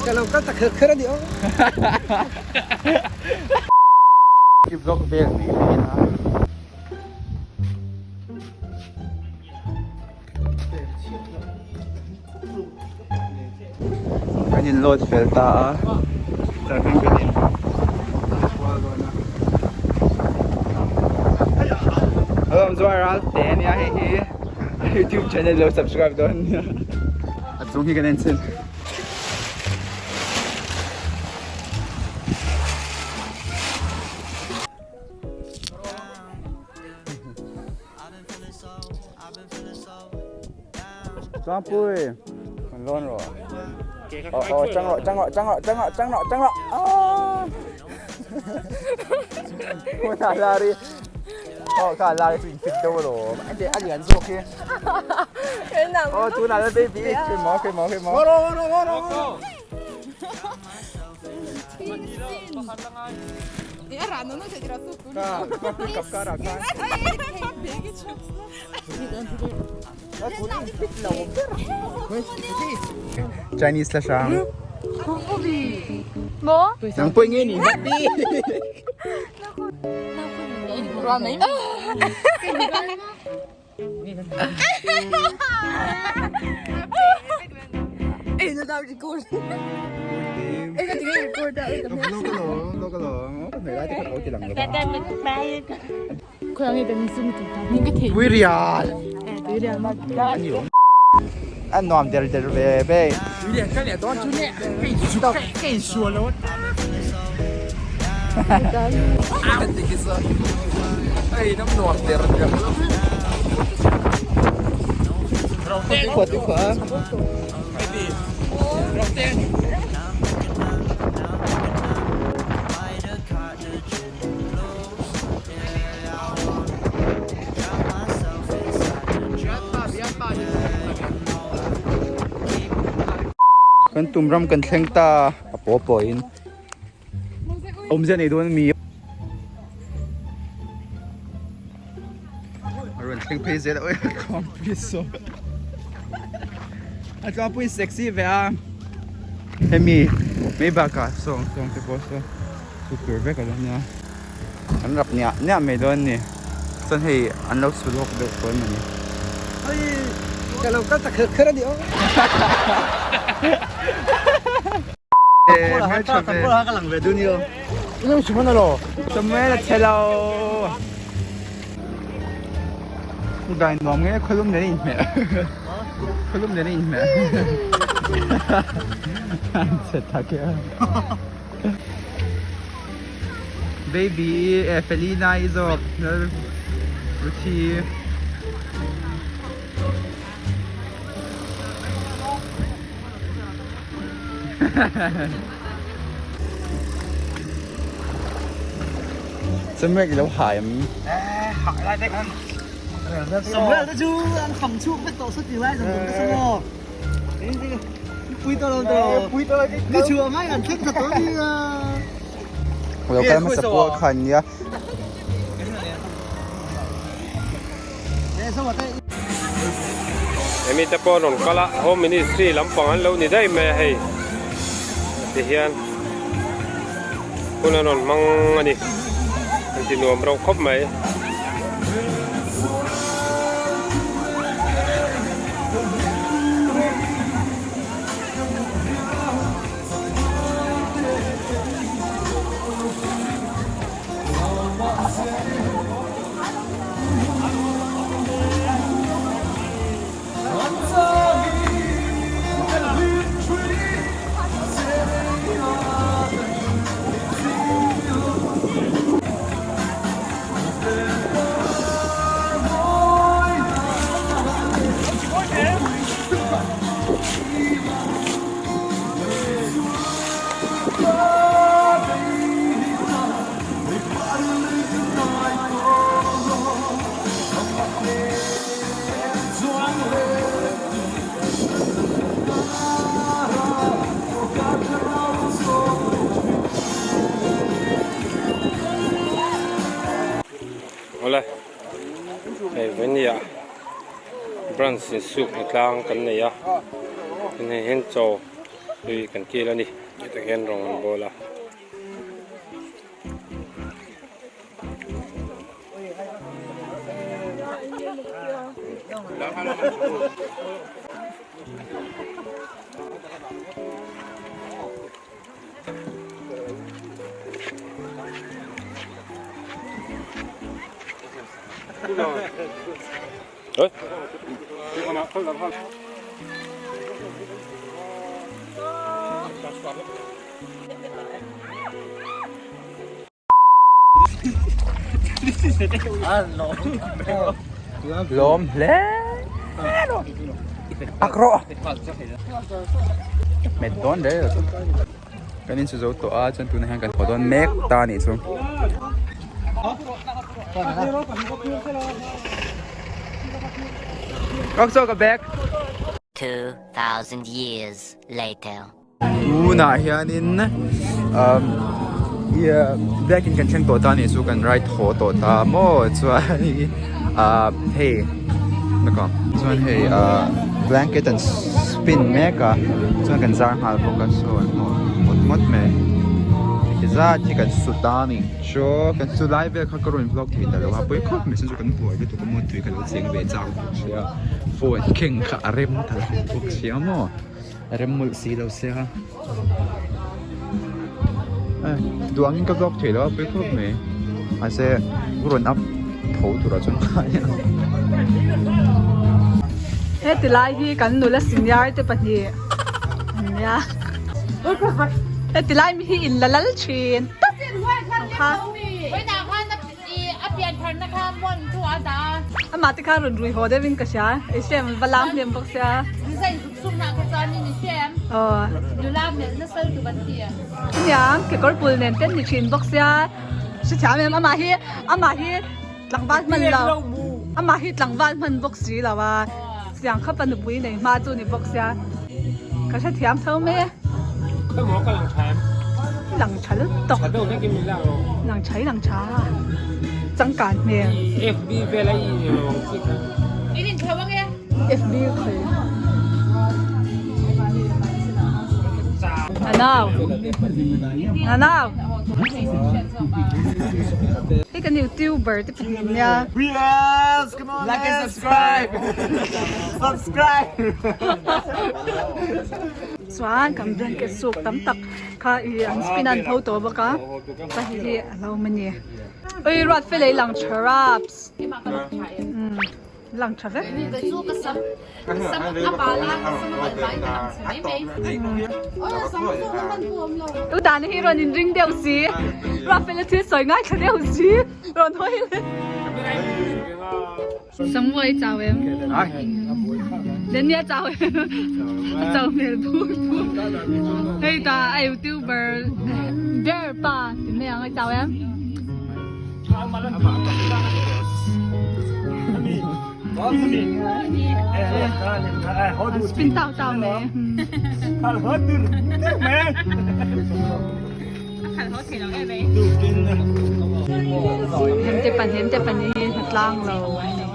Ka lo kal ta kher kher a ni aw. I vlog vel mai mai a. Kan in load fel ta a tah hian kan in kual dawn a Hello chuan ral te ania hei hi youtube channel lo subscribe dawn ania a chung hi kan en chhin. Chuangpui kan lawn rawh aw aw chang rawh chang rawh chang rawh chang rawh chang rawh chang rawh aaa hmunah lari aw kha lari chu in fit deuh alawm a a lian zawk hi aw tunah la baby keimah keimah keimah Chinese la hrang Nang pawh nge ni happy Tuirial A nuam der der ve ve Kan tum ram kan thleng ta a paw paw in awmzia nei dawn ami a rawn thleng phei zel a ui a tluangpui saw a tluangpui sexy ve a hemi mai bakah sawng sawng te pawh saw chu tur vek a lo nia an rap niah niah mai dawn a ni chuan hei an lo su lawk deuh tawh em ani. Ka lo kal ta kher kher a ni aw. Dai nuam nge khawlum nen a inhmeh khawlum nen a inhmeh an che tak e baby eh Felina i zawk Ruthi Samuel i lo hai em? Samuel te chu an kham chhuak vek tawh saw ti lai zawng zawng te saw maw? Pui tawh lo tawh. Pui tawh lo. Ni chhuah ngai an thleng tha tawh nia. Lo kal hmasa pawh khan nia. Hemi te pawh rawn kal a home ministry lampang an lo ni daih mai a hei tihian hun a rawn hmang a ni an ti nuam reuh khawp mai. Awle hei vawnia branch insuk hna tlang kan nei a hei hian chaw. Hlui kan kil a ni hetah hian rawng an bawl a. Lawm hle ak rawh met dawn reng lo chu kan insu zo tawh a chuan tunah hian kan haw dawn mek ta a nih chu. Kawk chaw ka bag. 2000 years later. Tunah hianin umm biakin kan thleng tawh ta a nih chu kan ride haw tawh ta maw chuan ah hei chuan hei ah blanket an spin mek a chuan kan zar nghal bawk a saw an hnawh ngawt ngawt mai heti zat hi kan su ta a ni chu kan su lai vel kha ka rawn vlog thei ta lo a pawi khawp mai chuan chu kan buai lutuk a maw tui ka lo cheng ve chak bawk sia phone keng kha a rem ta lo bawk sia maw. Rem mawlh si lo sia. Duh angin ka vlog thei lo a pawi khawp mai. Mahse u rawn up tho turah chuan ngai ang. Heti lai hi kan nula senior te pahnih an nia. Heti lai mi hi in la lal thin tawp ang kha. Amah te kha rawn rui haw deuhin ka hria. Ei hriam va lam hnem bawk sia. Aw. Nia kekawr pul nen ten ni thin bawk sia. Hrethiam em amah hi amah hi tlangval hman lo amah hi tlangval hman bawk si lo a. Siang khapa nupui nei hma chu ni bawk sia. Ka hrethiam tho mai e. Lang tha lutuk. Lang tha i lang tha. Changkan hmel. FB vel a i nei lo ang chi kha. FB khawi. Anau. Anau. Hei kan youtuber te pahnih nia. Yes, come on. Like and subscribe. Subscribe. Chuan kan blanket suk tam tak kha ih an spin an tho tawh bawk a pa hi hi a lo awm a ni ui ruat fel ei lang tha raps umm lang tha vek u dan hi rawn in ring deuh si ruat fel a thil sawi ngai thla deuh si rawn hawi leh. Samuai chau em? Dania chau em? A chau hmel bur bur. Hei ta a youtuber ber pa ti mai ang a chau em? An spin tau tau mai. Hemte pan hemte pan hi hna tlang lo an ni.